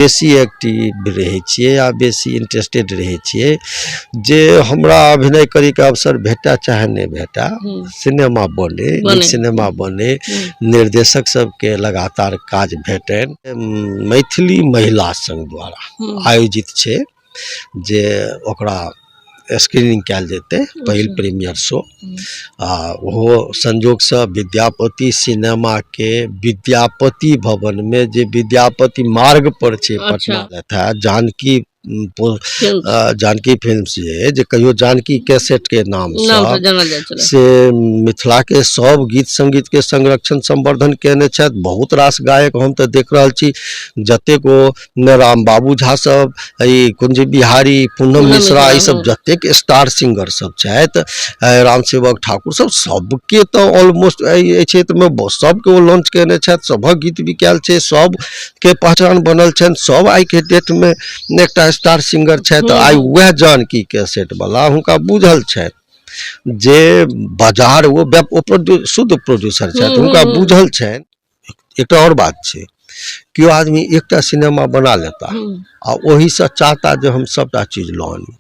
बेसी एक्टिव रहै छियै आ बेसी इंटरेस्टेड रहै छियै जे हमरा अभिनय करैके अवसर भेटए चाहे नहि भेटए, सिनेमा बनै, नीक सिनेमा बनै, निर्देशक सबके लगातार काज भेटनि। मैथिली महिला संघ द्वारा आयोजित छै जे ओकरा स्क्रीनिंग कयल जेतै, पहिल प्रीमियर शो, आ ओहो संजोगसँ विद्यापति सिनेमाके विद्यापति भवनमे, जे विद्यापति मार्ग पर छै पटना, जानकी जानकी फिल्म्स जे जे कहियो जानकी कैसेटके नामसँ से मिथिलाके सब गीत संगीतके संरक्षण संवर्धन कयने छथि। बहुत रास गायक हम तऽ देख रहल छी, जतेक ओ राम बाबू झा सब, ई कुंज बिहारी, पूनम मिश्रा, ई सब जतेक स्टार सिंगर सब छथि, राम सेवक ठाकुर सब, सबके तऽ ऑलमोस्ट एहि क्षेत्रमे सबके ओ लॉन्च कयने छथि। सभक गीत बिकायल छै, सबके पहचान बनल छनि, सब आइके डेटमे एकटा स्टार सिंगर छथि। आइ वएह जानकी कैसेट वाला हुनका बुझल छनि जे बाजार, ओ शुद्ध प्रोड्यूसर छथि, हुनका बुझल छनि। एकटा आओर बात छै, केओ आदमी एकटा सिनेमा बना लेता आ ओहिसँ चाहता जे हम सबटा चीज लऽ आनी,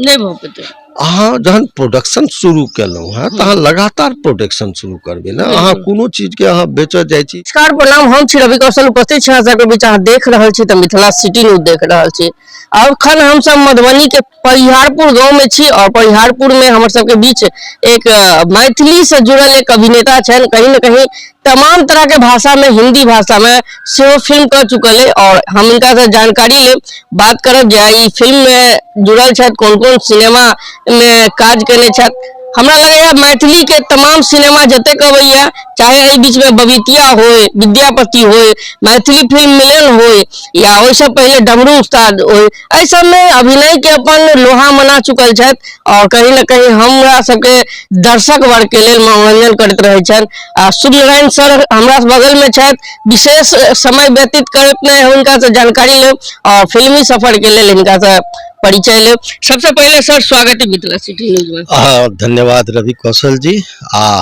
नहि भऽ पेतै। अहाँ जहन प्रोडक्शन शुरू केलहुँ हेँ तऽ अहाँ लगातार प्रोडक्शन शुरू करबै ने, अहाँ कोनो चीजके अहाँ बेचऽ जाइ छी। नमस्कार, प्रणाम, हम छी रवि कौशल, उपस्थित छी अहाँ सबके बीच। अहाँ देख रहल छी तऽ मिथिला सिटी न्यूज देख रहल छी। अखन हमसब मधुबनी के परिहारपुर गांव में छी और परिहारपुर में हमर सबके बीच एक मैथिली से जुड़ल एक अभिनेता छनि। कहीं न कहीं तमाम तरह के भाषा में, हिंदी भाषा में सेहो फिल्म कर चुकल है और हम इनका से जानकारी लेब, बात करब जे ई फिल्म में जुड़ल छथि, कोन कोन सिनेमा में काज केने छथि। हमरा लगैया मैथिली के तमाम सिनेमा जतेक अबैया, चाहे एहि बीच में बबीतिया होय, विद्यापति होय, मैथिली फिल्म मिलन होय या ओहिसँ पहिले डमरू उस्ताद होय, एहि सबमे अभिनय के अपन लोहा मना चुकल छथि और कहीं न कहीं हमरा सबके दर्शक वर्ग के लेल मनोरंजन करैत रहै छनि। आ सूर्य नारायण सर हमरा बगल में छथि, विशेष समय व्यतीत करैत नहि हुनका से जानकारी लेब और फिल्मी सफर के लेल हिनका से परिचय लेब। सबसे पहिले सर स्वागत है मिथिला सिटी न्यूज में। धन्यवाद रवि कौशल जी, आ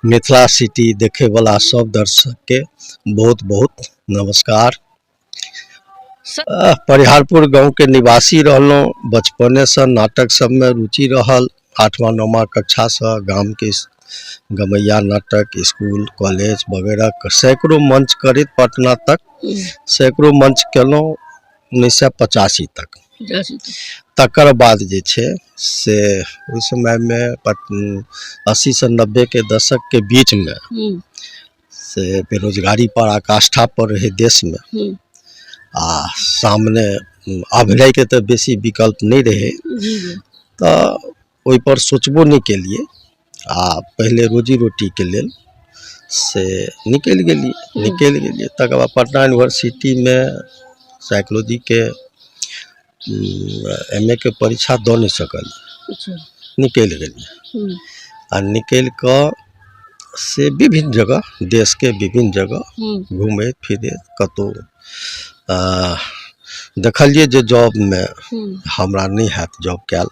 मिथिला सिटी देखे वाला सब दर्शक के बहुत बहुत नमस्कार। परिहारपुर गांव के निवासी रहलहुँ, बचपनेसँ नाटक सबमे रुचि रहल। 8वां 9वां कक्षासँ गामके गमैया नाटक स्कूल कॉलेज वगैरह सैकड़ों मंच करैत पटना तक सैकड़ों मंच केलहुँ 1985 तक। तकर बाद जे छै से ओहि समयमे 80 से 90के दशकके बीचमे से बेरोजगारी पराकाष्ठा पर रहै देशमे आ सामने अभिनयके तऽ बेसी विकल्प नहि रहै, तऽ ओहिपर सोचबो नहि केलियै आ पहिले रोजी रोटीके लेल से निकलि गेलियै निकलि गेलियै। तकर बाद पटना यूनिवर्सिटीमे साइकोलॉजीके एम ए के परीक्षा दऽ नहि सकलियै, निकलि गेलियै आ निकलि कऽ से विभिन्न जगह, देशके विभिन्न जगह घुमैत फिरैत कतहु देखलियै जे जॉबमे हमरा नहि हैत जॉब कयल।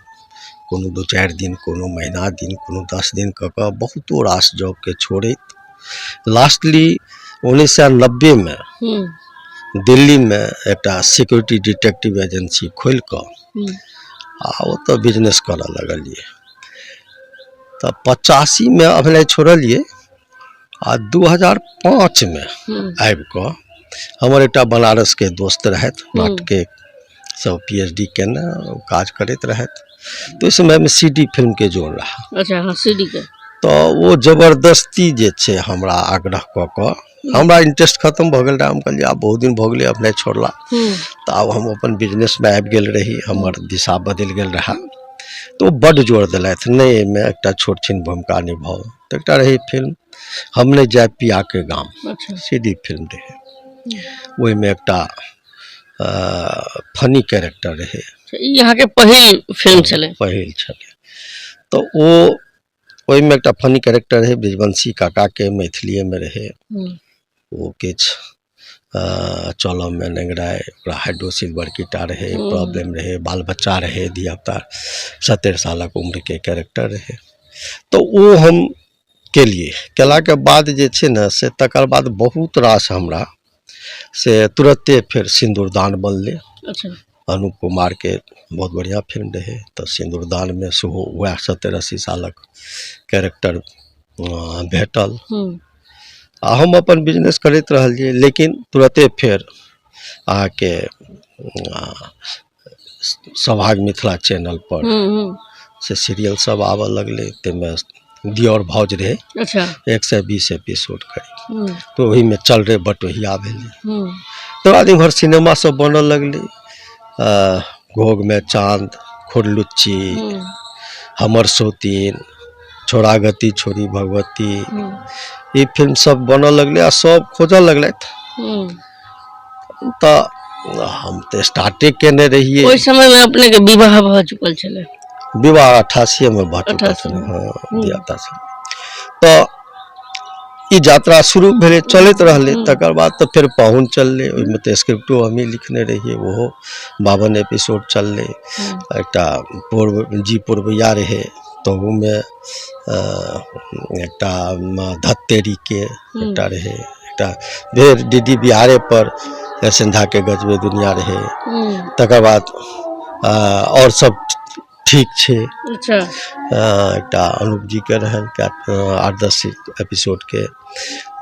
कोनो 2-4 दिन, कोनो महीना दिन, कोनो 10 दिन कऽ कऽ बहुतो रास जॉबके छोड़ैत लास्टली 1990मे दिल्लीमे एकटा सिक्योरिटी डिटेक्टिव एजेंसी खोलि कऽ आ ओतऽ बिजनेस करऽ लगलियै। तऽ 85मे अभिनय छोड़लियै आ 2005मे आबि कऽ हमर एकटा बनारसके दोस्त रहथि, नाटके सब पी एच डी केने काज करैत रहथि। तऽ ओहि समयमे सी डी फिल्मके जोर रहै। अच्छा, हाँ, सी डी के। तऽ ओ जबरदस्ती जे छै हमरा आग्रह कऽ कऽ, हमरा इंटरेस्ट खतम भऽ गेल रहै। हम कहलियै आब बहुत दिन भऽ गेलै अपने छोड़ला, तऽ आब हम अपन बिजनेसमे आबि गेल रही, हमर दिशा बदलि गेल रहए। तऽ ओ बड्ड जोर देलथि, नहि एहिमे एकटा छोट छिन भूमिका निभाउ। तऽ एकटा रहै फिल्म हम नहि जायब पियाके गाम, सी डी फिल्म रहै, ओहिमे एकटा फनी कैरेक्टर रहै। ई अहाँके पहिल फिल्म छलै? पहिल छलै। तऽ ओ ओहिमे एकटा फनी कैरेक्टर रहै, बृजवंशी काकाके मैथिलीएमे रहै। ओ किछु चलऽमे नेङ्गराइ, ओकरा हाइड्रोसिल बड़कीटा रहै, प्रॉब्लम रहै, बाल बच्चा रहै, धियापुता, 70 सालक उम्रके कैरेक्टर रहै। तऽ ओ हम केलियै। केलाके बाद जे छै ने से तकर बाद बहुत रास हमरा से तुरते फेर सिन्दूरदान बनलै। अच्छा। अनूप कुमारके बहुत बढ़िआँ फिल्म रहै, तऽ सिन्दूरदानमे सेहो वएह 70-80 सालक कैरेक्टर भेटल। आ हम अपन बिजनेस करैत रहलियै, लेकिन तुरते फेर अहाँके सौभाग्य मिथिला चैनल पर से सीरियल सब आबऽ लगलै, ताहिमे दियर भाउज रहै। अच्छा। 120 एपिसोड करीब, तऽ ओहिमे चल रे बटोहिया भेलै। तकर बाद इम्हर सिनेमा सब बनऽ लगलै, घोघमे चाँद, खुरलुच्ची, हमर सौतीन, छोड़ागति छोड़ी भगवती, ई फिल्म सब बनऽ लगलै आ सब खोजऽ लगलथि। तऽ हम तऽ स्टार्टे केने रहियै। ओहि समय मे अपने के विवाह भऽ चुकल छलै? विवाह 88 मे भऽ चुकल छलै, हँ, धियापुता सब। तऽ ई यात्रा शुरू भेलै, चलैत रहलै। तकर बाद तऽ फेर पाहुन चललै, ओहिमे तऽ स्क्रिप्टो हमही लिखने रहियै, ओहो 52 एपिसोड चललै। एकटा पूर्व जी पूर्वैया रहै, तहूमे एकटा धत्तेरीके एकटा रहै, एकटा फेर डी डी बिहारे पर सिन्धाके गजबे दुनिया रहै। तकर बाद आओर सब ठीक छै। अच्छा। एकटा अनूप जीके रहनि 8-10 एपिसोडके।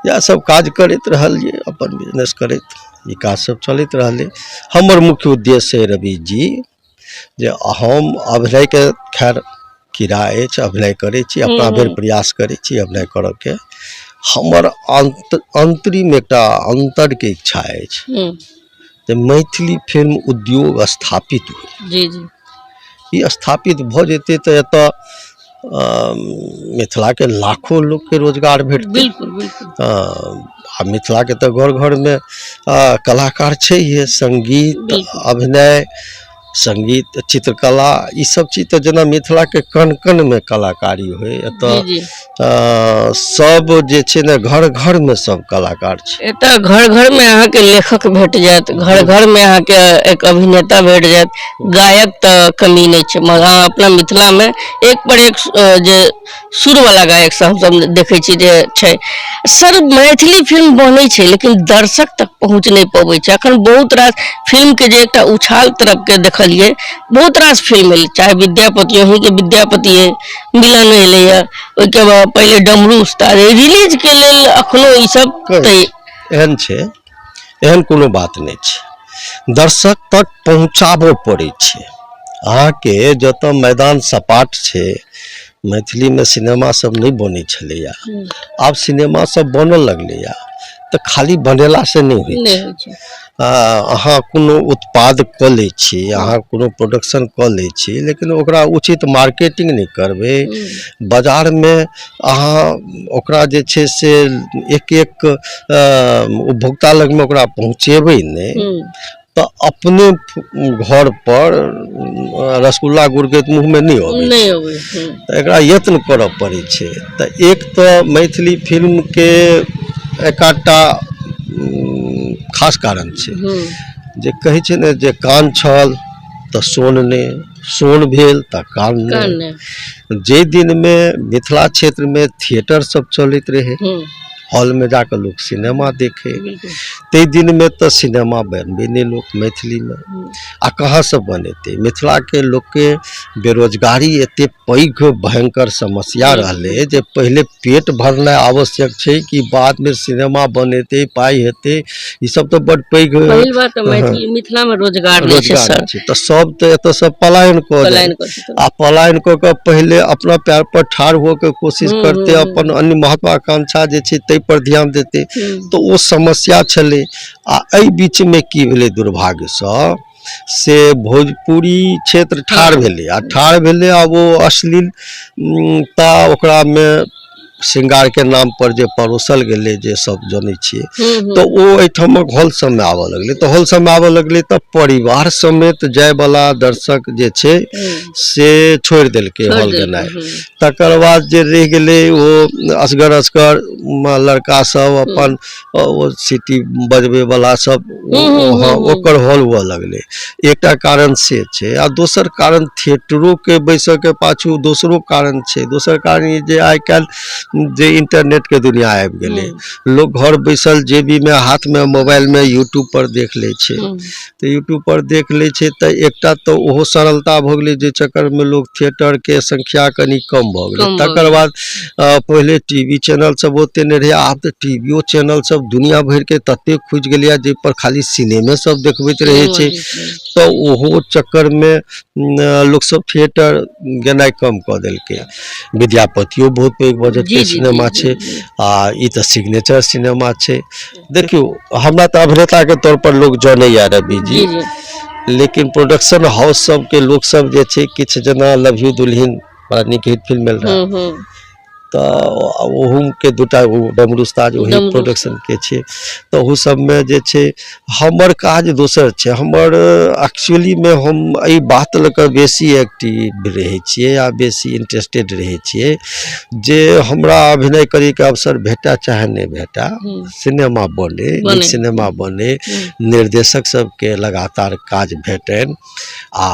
इएह सब काज करैत रहलियै, अपन बिजनेस करैत ई काज सब चलैत रहलै। हमर मुख्य उद्देश्य रवि जी जे हम अभिनयके खैर कीड़ा अछि, अभिनय करै छी, अपना भरि प्रयास करै छी अभिनय करऽके। हमर अन्तरिम एकटा अन्तरके इच्छा अछि जे मैथिली फिल्म उद्योग स्थापित होइ। जी जी। ई स्थापित भऽ जेतै तऽ एतऽ मिथिलाके लाखो लोकके रोजगार भेटतै। बिल्कुल बिल्कुल। आ मिथिलाके तऽ घर घरमे कलाकार छैहे, संगीत, अभिनय, संगीत, चित्रकला, ई सब चीज तऽ जेना मिथिलाके कण कणमे कलाकारी होइ। एतऽ सब जे छै ने घर घरमे सब कलाकार छै। एतऽ घर घरमे अहाँके लेखक भेट जायत, घर घरमे अहाँके एक अभिनेता भेट जायत, गायक तऽ कमी नहि छै। मगर अहाँ अपना मिथिलामे एक पर एक जे सुरवला गायक सब हमसब देखै छी जे छै। सर, मैथिली फिल्म बनै छै लेकिन दर्शक तक पहुँच नहि पबै छै। अखन बहुत रास फिल्मके जे एकटा उछाल तरफके देखलियै, बहुत रास फिल्म एलै, चाहे विद्यापति अहीँके विद्यापति अइ, मिलन एलैए, ओहिके बाद पहिले डमरू उस्ताद रिलीजके लेल अखनो ई सब तऽ एहन छै, एहन कोनो बात नहि छै। दर्शक तक पहुँचाबऽ पड़ै छै। अहाँके जतऽ मैदान सपाट छै, मैथिलीमे सिनेमा सब नहि बनै छलैया, आब सिनेमा सब बनऽ लगलैया, तऽ खाली बनेलासँ नहि होइ छै। अहाँ कोनो उत्पाद कऽ लै छी, अहाँ कोनो प्रोडक्शन कऽ लै छी, लेकिन ओकरा उचित मार्केटिंग नहि करबै, बाजारमे अहाँ ओकरा जे छै से एक एक उपभोक्ता लगमे ओकरा पहुँचेबै नहि, तऽ अपने घर पर रसगुल्ला गुड़के मुँहमे नहि अबै नहि अबै। तऽ एकरा यत्न करऽ पड़ै छै। तऽ एक तऽ मैथिली फिल्मके एकाधटा खास कारण छै जे कहै छै ने जे कान छल तऽ सोन नहि, सोन भेल तऽ कान नहि। जाहि दिनमे मिथिला क्षेत्रमे थिएटर सब चलैत रहै, हॉलमे जाकऽ लोक सिनेमा देखै, ताहि दिनमे तऽ सिनेमा बनबै नहि लोक मैथिलीमे। आ कहाँसँ बनेतै? मिथिलाके लोकके बेरोजगारी एते पैघ भयङ्कर समस्या रहलै जे पहिले पेट भरनाइ आवश्यक छै कि बादमे सिनेमा बनेतै, पाइ हेतै, ई सब तऽ बड पैघ। पहिल बात तऽ मैथिली मिथिलामे रोजगार नहि छै रोजगार सर। छै तऽ सब तऽ एतऽसँ पलायन कऽ जाइ। पलायन कऽ जेतै। आ पलायन कऽ कऽ पहिले अपना पैर पर ठाढ़ होके कोशिश करतै, अपन अन्य महत्वाकांक्षा जे छै ताहि पर ध्यान देतै, तऽ ओ समस्या छलै। आ एहि बीचमे की भेलै, दुर्भाग्यसँ से भोजपुरी क्षेत्र ठाढ़ भेलै आ ठाढ़ भेलै, आ ओ अश्लीलता ओकरामे श्रृंगारके नाम पर जे परोसल गेलै, जे सब जनै छियै, तऽ ओ एहिठामक हॉल सबमे आबऽ लगलै। तऽ हॉल सबमे आबऽ लगलै तऽ परिवार समेत जायवला दर्शक जे छै से छोड़ि देलकै हॉल गेनाइ। तकर बाद जे रहि गेलै ओ असगर असगर लड़का सब अपन ओ सीटी बजबै वला सब, हँ, ओकर हॉल हुअ लगलै। एकटा कारण से छै आ दोसर कारण थिएटरोके बैसऽके पाछू दोसरो कारण छै। दोसर कारण ई जे आइ काल्हि जे इंटरनेटके दुनिया आबि गेलै, लोक घर बैसल जेबीमे हाथमे मोबाइलमे यूट्यूब पर देख लै छै। तऽ यूट्यूब पर देख लै छै तऽ एकटा तऽ ओहो सरलता भऽ गेलै, जे चक्करमे लोक थिएटरके संख्या कनि कम भऽ गेलै। कम भऽ तकर बाद पहिले टीवी चैनल सब ओते नहि रहै, आब तऽ टीवीओ चैनल सब दुनिया भरिके ततेक खुजि गेलैए जाहिपर खाली सिनेमे सब देखबैत रहै छै। तऽ ओहो चक्करमे लोकसब थिएटर गेनाइ कम कऽ देलकै। विद्यापतियो बहुत पैघ बजटके सिनेमा छै आ ई तऽ सिग्नेचर सिनेमा छै। देखियौ, हमरा तऽ अभिनेताके तौर पर लोक जनैया रवि जी, लेकिन प्रोडक्शन हाउस सबके लोक सब जे छै किछु जेना लव यू दुल्हिन बड़ा नीक हिट फिल्म भेल रहै, तऽ ओहूके दूटा ओ डमरू उस्ताद ओही डमरू प्रोडक्शनके छै। तऽ ओहू सबमे जे छै हमर काज दोसर छै। हमर एक्चुअलीमे हम एहि बात लऽ कऽ बेसी एक्टिव रहै छियै आ बेसी इंटरेस्टेड रहै छियै जे हमरा अभिनय करैके अवसर भेटए चाहे नहि भेटए, सिनेमा बने, नीक बने। सिनेमा बने, निर्देशक सबके लगातार काज भेटनि आ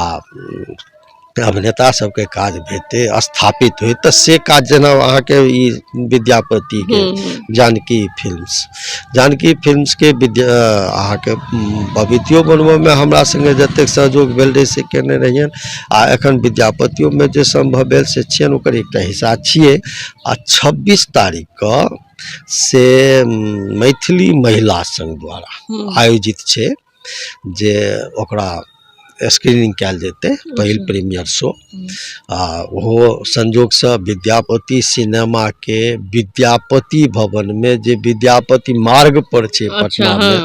अभिनेता सबके काज भेटै, स्थापित होइ, तऽ से काज जेना अहाँके ई विद्यापतिके जानकी फिल्म्स, जानकी फिल्म्सके विद्या अहाँके बबितियो बनबऽमे हमरा सङ्गे जतेक सहयोग भेल रहै से केने रहियनि आ एखन विद्यापतियोमे जे सम्भव भेल से छियनि, ओकर एकटा हिस्सा छियै। आ 26 तारीखके से मैथिली महिला संघ द्वारा आयोजित छै जे ओकरा स्क्रीनिंग कयल जेतै, पहिल प्रीमियर शो। आ ओहो संजोगसँ विद्यापति सिनेमाके विद्यापति भवनमे जे विद्यापति मार्ग पर छै पटनामे,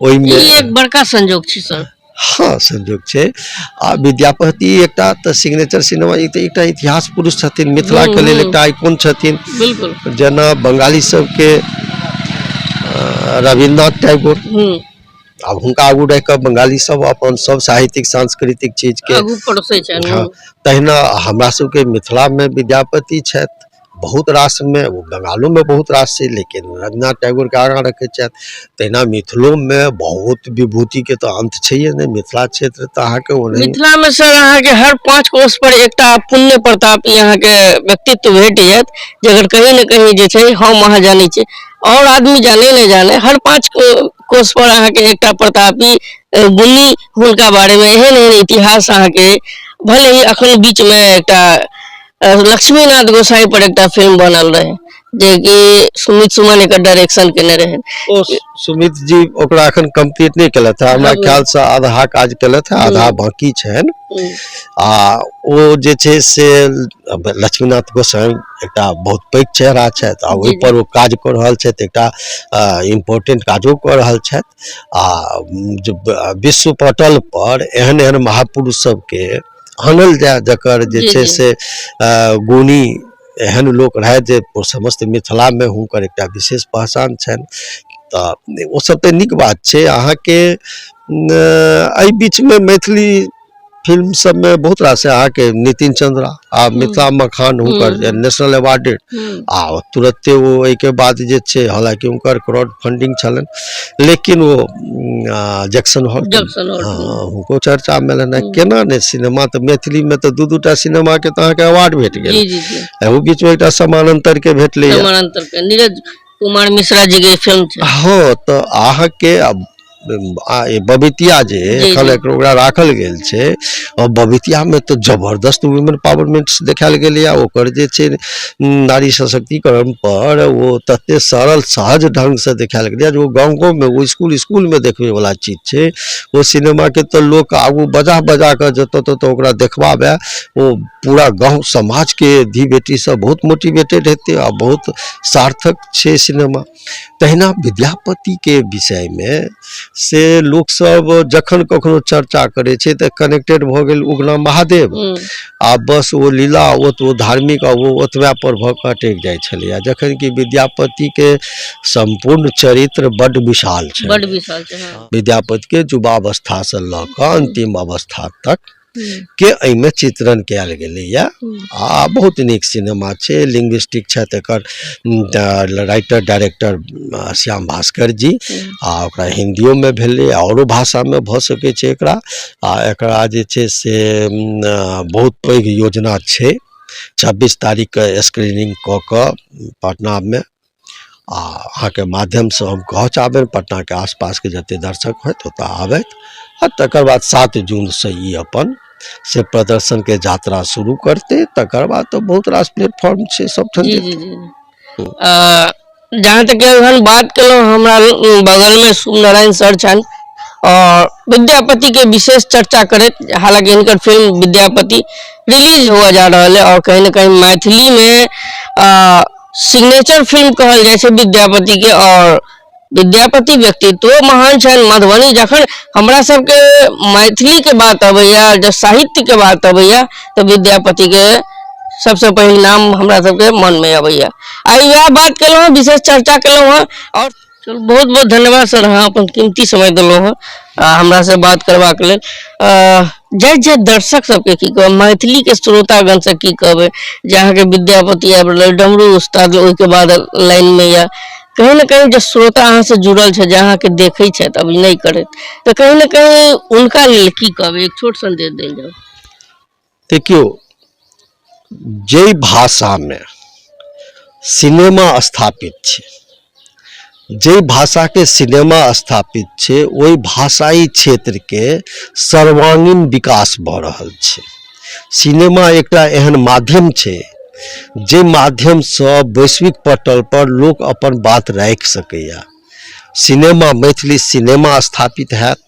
ओहिमे ई एक बड़का संजोग छै सर। हँ, संजोग छै। आ विद्यापति एकटा तऽ सिग्नेचर सिनेमा, ई तऽ एकटा इतिहास पुरुष छथिन, मिथिलाके लेल एकटा आइकॉन छथिन। जेना बंगाली सबके रविन्द्रनाथ टैगोर, आब हुनका आगू रहि कऽ बंगाली सब अपन सब साहित्यिक सांस्कृतिक चीजके आगू परोसै छनि। हँ, तहिना हमरा सबके मिथिलामे विद्यापति छथि बहुत रासमे, ओ बंगालोमे बहुत रास छै, लेकिन रविन्द्रनाथ टैगोरके आगाँ रखै छथि। तहिना मिथिलोमे बहुत विभूतिके तऽ अन्त छैहे नहि। मिथिला क्षेत्र तऽ अहाँके ओनाही मिथिलामे सर अहाँके हर 5 कोस पर एकटा पुण्य प्रताप ई अहाँके व्यक्तित्व भेट जायत, जकर कहीं ने कहीं जे छै हम अहाँ जानै छी और आदमी जाने नहि जाने, हर 5 कोस पर अहाँके एकटा प्रतापी गुणी, हुनका बारेमे एहन एहन इतिहास अहाँके, भले ही अखन बीचमे एकटा लक्ष्मीनाथ गोसाई पर एकटा फिल्म बनल रहे जेकि सुमित सुमन एकर डायरेक्शन केने रहे। ओ सुमित जी ओकरा एखन कम्प्लीट नहि केलथि हँ, हमरा ख्यालसँ आधा काज केलथि हँ, आधा बाकी छनि। आ ओ जे छै से लक्ष्मीनाथ गोसाई एकटा बहुत पैघ चेहरा छथि आ ओहिपर ओ काज कऽ रहल छथि, एकटा इम्पोर्टेंट काजो कऽ रहल छथि। आ विश्व पटल पर एहन एहन महापुरुष सबके आनल जाय जकर जे छै से गुणी एहन लोक रहथि जे समस्त मिथिलामे हुनकर एकटा विशेष पहचान छनि। तऽ ओ सब तऽ नीक बात छै। अहाँके एहि बीचमे मैथिली फिल्म सबमे बहुत रास अहाँके नितिन चंद्रा आ मिथिला मखान हुनकर नेशनल अवार्डेड, आ तुरत्ते ओ एहिके बाद जे छै, हालाँकि हुनकर क्राउड फंडिंग छलनि, लेकिन ओ जैक्सन हॉल, हँ, हुनको चर्चा मे भेलनि। केना नहि, सिनेमा तऽ मैथिलीमे तऽ दू दूटा सिनेमाके तऽ अहाँके अवार्ड भेट गेल, एहू बीचमे एकटा समानांतर के भेटलैए, समानांतर के नीरज कुमार मिश्रा जी के फिल्म छै। हँ, तऽ अहाँके बबितिया जे एखन ओकरा राखल गेल छै, और बबितियामे तऽ जबरदस्त वुमेन पावरमेंट देखायल गेलैए। ओकर जे छै नारी सशक्तिकरण पर ओ तते सरल सहज ढङ्गसँ देखायल गेलैए जे ओ गाँव गाँवमे ओ इसकुल इसकुलमे देखबैवला चीज छै। ओ सिनेमाके तऽ लोक आगू बजा बजा कऽ जतऽ ततऽ ओकरा देखबाबै, ओ पूरा गाँव समाजके धी बेटी सब बहुत मोटिवेटेड हेतै आ बहुत सार्थक छै सिनेमा। तहिना विद्यापतिके विषयमे से लोकसब जखन कखनो चर्चा करै छै तऽ कनेक्टेड भऽ गेल उगना महादेव, आ बस ओ लीला ओ धार्मिक आ ओ ओतबे पर भऽ कऽ अटकि जाइ छलैए, जखन कि विद्यापतिके सम्पूर्ण चरित्र बड्ड विशाल छै, बड्ड विशाल छै। हँ। विद्यापतिके युवावस्थासँ लऽ कऽ अन्तिम अवस्था तक के एहिमे चित्रण कयल गेलैए आ बहुत नीक सिनेमा छै। लिंग्विस्टिक छथि एकर राइटर डायरेक्टर श्याम भास्कर जी, आ ओकरा हिन्दियोमे भेलै, आओरो भाषामे भऽ सकै छै एकरा। आ एकरा जे छै से बहुत पैघ योजना छै। 26 तारीखके स्क्रीनिंग कऽ कऽ पटनामे आ अहाँके माध्यमसँ हम कहऽ चाहबनि पटनाके आसपासके जतेक दर्शक होथि ओतऽ आबथि आ तकर बाद 7 जूनसँ ई अपन से प्रदर्शनके यात्रा शुरू करतै। तकर बाद तऽ बहुत रास प्लेटफॉर्म छै सबठाम। जी जी जी। जहाँ तक एखन बात केलहुँ, हमरा बगलमे शुभ नारायण सर छनि और विद्यापति के विशेष चर्चा करैत, हालांकि हिनकर फिल्म विद्यापति रिलीज हुआ जा रहल है और कहीं ना कहीं मैथिली में सिग्नेचर फिल्म कहल जाइ छै विद्यापति के और विद्यापति व्यक्तित्व महान छनि। मधुबनी जखन हमरा सबके मैथिली के बात अबैया, जब साहित्य के बात अबैया, तऽ विद्यापति के सबसे पहिल नाम हमरा सबके मन में अबैया। आइ वएह बात केलहुँ हँ, विशेष चर्चा केलहुँ हँ और चलू बहुत बहुत धन्यवाद सर, अहाँ अपन कीमती समय देलहुँ हँ हमरा से बात करबाक लेल। जाहि जाहि दर्शक सबके की कहब, मैथिली के श्रोतागण से की कहबै जे अहाँके विद्यापति आबि रहलै, डमरू उस्ताद ओहिके बाद लाइन में यऽ, कहीं ने कहीं जे श्रोता अहाँ से जुड़ल छै, जे अहाँके देखै छथि अभिनय करैत, तऽ कहीं ने कहीं हुनका लेल की कहबै, एक छोट संदेश देल जाउ। देखियौ, जाहि भाषामे सिनेमा स्थापित छै, जाहि भाषाके सिनेमा स्थापित छै, ओहि भाषाई क्षेत्रके सर्वांगीण विकास भऽ रहल छै। सिनेमा एकटा एहन माध्यम छै जाहि माध्यमसँ वैश्विक पटल पर लोक अपन बात राखि सकैए। सिनेमा, मैथिली सिनेमा स्थापित हैत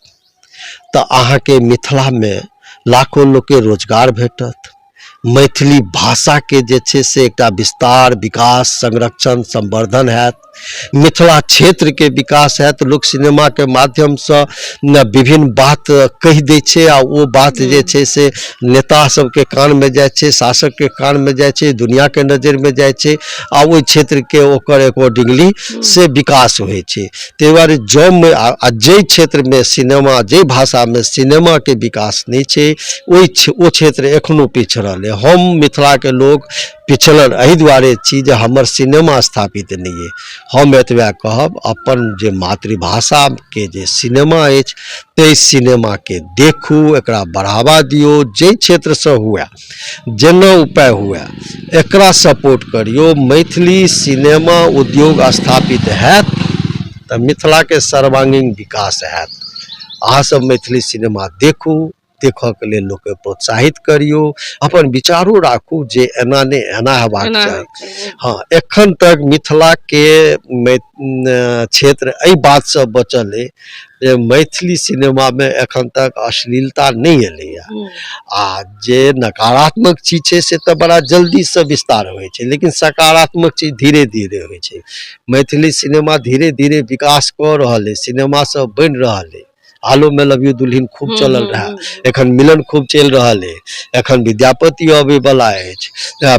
तऽ अहाँके मिथिलामे लाखो लोकके रोजगार भेटत। मैथिली भाषाके जे छै से एकटा विस्तार, विकास, संरक्षण, संवर्धन हैत। मिथिला क्षेत्रके विकास हैत। लोक सिनेमाके माध्यमसँ विभिन्न बात कहि दै छै आ ओ बात जे छै से नेता सबके कानमे जाइ छै, शासकके कानमे जाइ छै, दुनिआके नजरिमे जाइ छै आ ओहि क्षेत्रके ओकर एकॉर्डिंगली से विकास होइ छै। ताहि दुआरे जँ आ जाहि क्षेत्रमे सिनेमा, जाहि भाषामे सिनेमाके विकास नहि छै, ओहि ओ क्षेत्र एखनो पिछड़ल अइ। हम मिथिलाके लोक पिछड़ल एहि दुआरे छी जे हमर सिनेमा स्थापित नहि अइ। हम एतबे कहब, अपन जे मातृभाषाके जे सिनेमा अछि ताहि सिनेमाके देखू, एकरा बढ़ावा दियौ, जाहि क्षेत्रसँ हुए, जेना उपाय हुए, एकरा सपोर्ट करियौ। मैथिली सिनेमा उद्योग स्थापित हैत तऽ मिथिलाके सर्वांगीण विकास हैत। अहाँसभ मैथिली सिनेमा देखू, देखऽके लेल लोकके प्रोत्साहित करियौ, अपन विचारो राखू जे एना नहि एना हेबाक चाही। हँ, एखन तक मिथिलाके क्षेत्र एहि बातसँ बचल अइ जे मैथिली सिनेमामे एखन तक अश्लीलता नहि एलैए आ जे नकारात्मक चीज छै से तऽ बड़ा जल्दीसँ विस्तार होइ छै, लेकिन सकारात्मक चीज धीरे धीरे होइ छै। मैथिली सिनेमा धीरे धीरे विकास कऽ रहल अइ, सिनेमा सब बनि रहल अइ। हालोमे लव यू दुल्हिन खूब चलल रहए, एखन मिलन खूब चलि रहल अइ, एखन विद्यापति अबैवला अछि,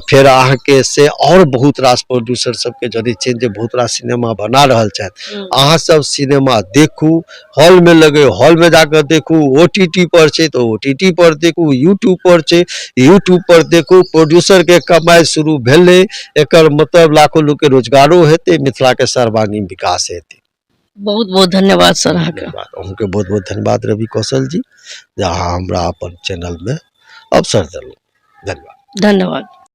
फेर अहाँके से आओर बहुत रास प्रोड्यूसर सबके जनै छियनि जे बहुत रास सिनेमा बना रहल छथि। अहाँ सब सिनेमा देखू, हॉलमे लगे हॉलमे जाकऽ देखू, ओ टी टी पर छै तऽ ओ टी टी पर देखू, यूट्यूब पर छै यूट्यूब पर देखू। प्रोड्यूसरके कमाइ शुरू भेलै, एकर मतलब लाखो लोकके रोजगारो हेतै, मिथिलाके सर्वांगीण विकास हेतै। बहुत बहुत धन्यवाद सर अहाँके। धन्यवाद, अहूँके बहुत बहुत धन्यवाद रवि कौशल जी, जे अहाँ हमरा अपन चैनलमे अवसर देलहुँ। धन्यवाद। धन्यवाद।